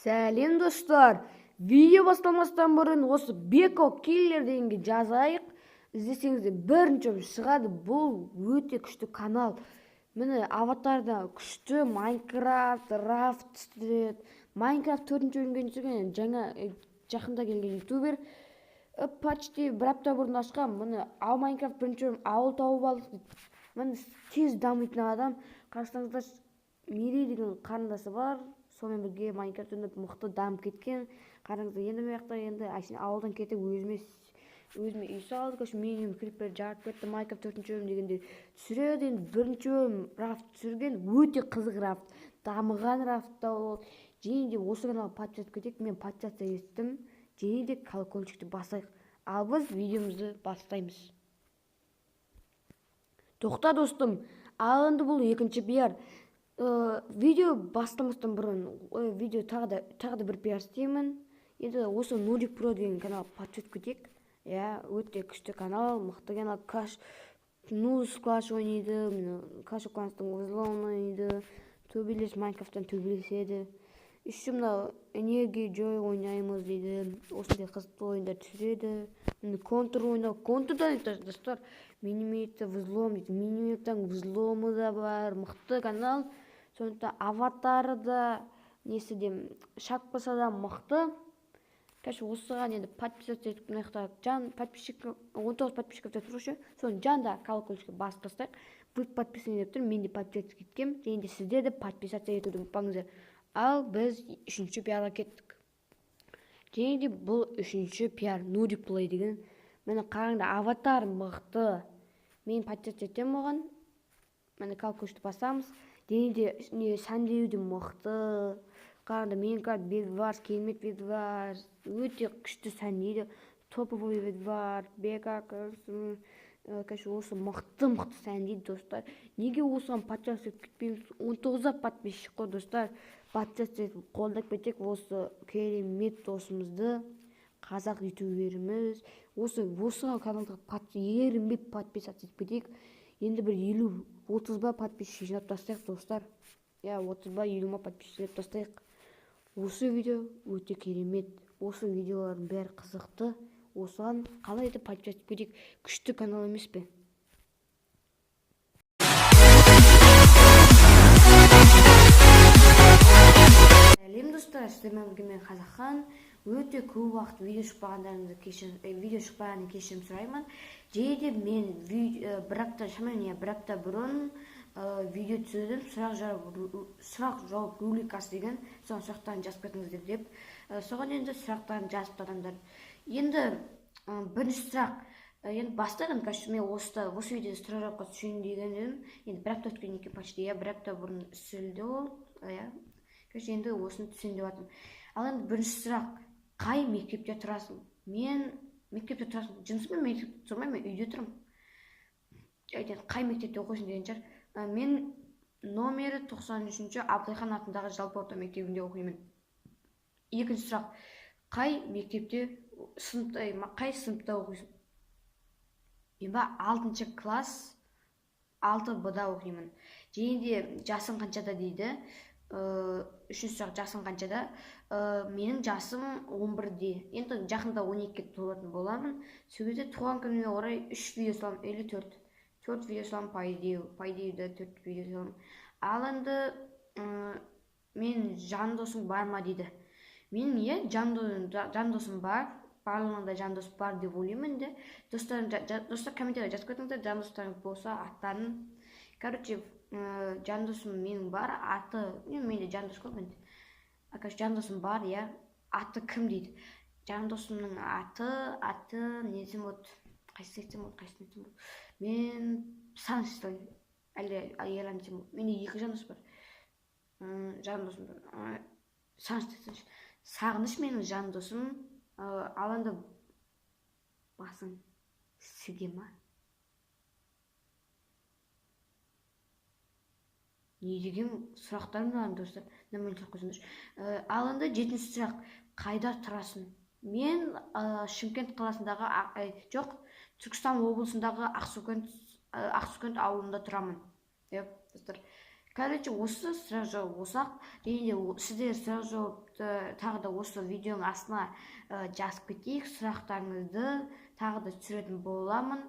Сәлем, достар! Видео басталмастан бұрын осы Беко Киллер дегенге жазайық. Іздесеңіздер, бірінші болып шығады. Бұл өте күшті канал. Міне, аватарда күшті Майнкрафт, Рафт түсіреді. Майнкрафт төртінші бөлімге түсірген жаңа, жақында келген ютубер. Почти бір апта бұрын ашқан. Міне, ал Майнкрафт бірінші бөлім, ауыл тауып алдық дейді. Міне, тез дамитын адам. Қарасаңыздар, Мерей деген қарындасы бар. Сонымен бірге Майнкрафт ойнап, мықты дамып кеткен. Қараңыздар, енді мына жақта енді әшейін ауылдан кетіп, өзіме үй салды. Короче, менің үйім крипер жарып кетті. Майнкрафт төртінші бөлім дегенде түсіреді. Енді бірінші бөлім Рафт түсірген, өте қызық Рафт, дамыған Рафтта ол. Және де осы каналға подписаться кетейік. Мен подписаться еттім. Және де колокольчикті басайық. Ал біз видеомызды бастаймыз. Тоқта, достым. Ал енді бұл екінші пиар. Видео бастамастан бұрын видео тағы да бір пиар істеймін. Енді осы Нурик Про деген каналға подписаться кетейік. Иә, өте күшті канал, мықты канал. Клаш Нус, Клаш ойнайды, міне, Клаш оф Кланстың взлом ойнайды, төбелес, Майнкрафттан төбелеседі. Еще мынау Энергия Джой ойнаймыз дейді. Осындай қызықты ойындар түсіреді. Міне, Контур ойнау, Контурдан, достар, Минимейті взлом дейді. Минимейттің взломы да бар. Мықты канал. Сондықтан аватары да, несі де, шапкасы да мықты. Короче, осыған енді подписаться етіп, мына жақта жан подписчик, 19 подписчик деп тұр ше, соның жанында колокольчикті басып тастайық. «Вы подписаны» деп тұр. Мен де подписаться еткенмін. Және де сіздер де подписаться етуді ұмытпаңыздар. Ал біз үшінші пиарға кеттік. Және де бұл үшінші пиар Нури Плей деген. Міне, қараңдар, аватар мықты. Мен подписаться етемін оған. Міне, колокольчикті басамыз. Және де не, сәндеуі де мықты. Қараңдар, Майнкрафт Бедварс, керемет Бедварс, өте күшті сәндейді. Топовый Бедвар, бека, короче, осы мықты мықты сәндейді, достар. Неге осыған подписаться етіп кетпейміз? 19 ақ подписчик қой, достар. Подписаться етіп, қолдап кетейік осы керемет досымызды, қазақ ютуберіміз. Осы каналға ерінбей подписаться етіп кетейік. Енді бір 50, 30 ба подписчик жинап тастайық, достар. Иә, 30 ба, 50 ма подписчик жинап тастайық. Осы видео өте керемет. Осы видеолардың бәрі қызықты. Осыған қалай да подписаться етіп кетейік. Күшті канал емес пе? Сәлем, достар! Сіздермен бірге мен, Қазақхан. Өте көп уақыт видео шықпағандарыңызды кешірім, видео шықпағанын кешірім сұраймын. Және де мен бір апта, шамамен, иә, бір апта бұрын видео түсірдім, сұрақ жауап рубрикасы деген. Соған сұрақтарын жазып кетіңіздер деп. Соған енді сұрақтарын жазыпты адамдар. Енді бірінші сұрақ, енді бастайық. Енді, короче, мен осы видеода сұрақ жауапқа түсейін деген едім. Енді бір апта өткен екен почти, иә, бір апта бұрын түсірілді ол, иә. Короче, енді осыны түсейін деп жатырмын. Ал енді бірінші сұрақ: қай мектепте тұрасың? Мен мектепте тұрасың, жынысым, мен мектепте тұрмаймын, мен үйде тұрамын. Енді қай мектепте оқисың деген шығар. Мен номері 93-ші Абылайхан атындағы жалпы орта мектебінде оқимын. Екінші сұрақ: қай мектепте, сыныпта, қай сыныпта оқисың? Мен ба? Алтыншы класс, 6 б да оқимын. Және де жасың қаншада дейді. Үшінші сұрақ: жасың қаншада? Менің жасым 11-де, енді жақында 12-ге толатын боламын. Сол кезде туған күніме орай үш видео саламын или төрт видео саламын, по идее да, төрт видео саламын. Ал енді мен жан досың бар ма дейді. Менің, иә, жан досым бар. Барлығында жан дос бар деп ойлаймын. Енді достарым, достар, комментарий жазып кетіңіздер, жан достарыңыз болса, аттарын. Короче, жан досым менің бар. Аты, менде жан дос көп енді. Короче, жан досым бар, иә. Аты кім дейді. Жан досымның аты не десем болады, қайсысын айтсам болады, қайсысын айтсам болады? Мен Сағыныш салайын әлде Ерлан десем болады? Менде екі жан дос бар. Жан досым бар. Сағыныш десеңші. Сағыныш менің жан досым. Ал енді басың сіге ма? Не деген сұрақтар мыналар, достар? Нормально сұрақ қойсаңдаршы. Ал енді жетінші сұрақ: қайда тұрасың? Мен Шымкент қаласындағы, жоқ, Түркістан облысындағы Ақсукент ауылында тұрамын, иә, достар. Короче, осы сұрақ жауап осы-ақ. Және де сіздер сұрақ жауапты тағы да осы видеоның астына жазып кетейік сұрақтарыңызды, тағы да түсіретін боламын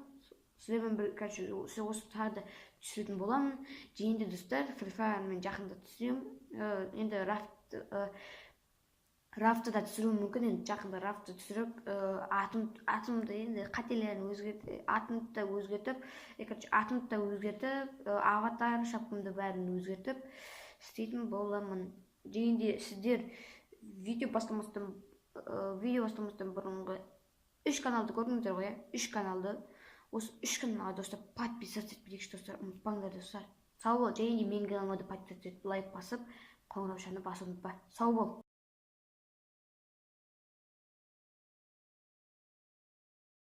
сіздермен бір. Короче, осы тағы да түсіретін боламын. Және де, достар, Free Fire мен жақында түсіремін. Енді Рафты да түсіруім мүмкін. Енді жақында Рафты түсіріп, атымды енді қателерін өзгерт, атымды да өзгертіп, короче, атымды да өзгертіп, аватар, шапкамды, бәрін өзгертіп істейтін боламын. Және де сіздер видео бастамастан бұрынғы үш каналды көрдіңіздер ғой, иә, үш каналды. Осы үш каналға, достар, подписаться етіп кетейікші, достар, ұмытпаңдар. Достар, сау бол. Және де менің каналыма да подписаться етіп, лайк басып, қоңыраушаны басуды ұмытпа. Сау бол.